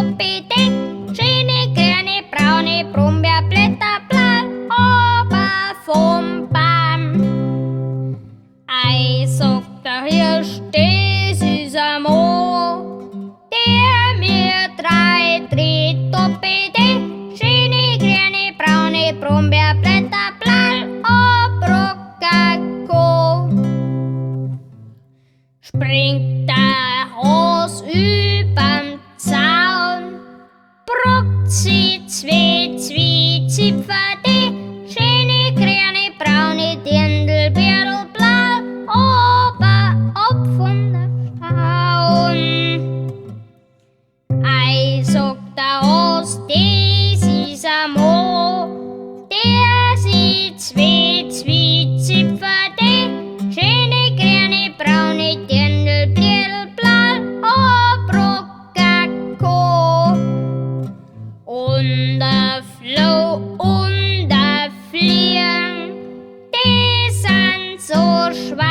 Toppi, D, schöne grüne, braune Brombeerblätter, blau, aber vom Baum. Ei, sagt der Hirsch, das ist ein Mann, der mir drei dreht, Toppi, D, schöne grüne, braune Brombeerblätter, blau, abrocako. Springt der Has übern Zaun, brockt sie zwei, zwei Zipfer, die schöne grüne, braune Dirndl, Birl, blau, aber ab von der Staun. Ei, sagt der Has, das ist ein Mann, der sie zwei, zwei Zipfer, die schöne grüne, braune Dirndl, Birl, blau, abrocako. Und der Floh und der Fliegen, die sind so schwarz.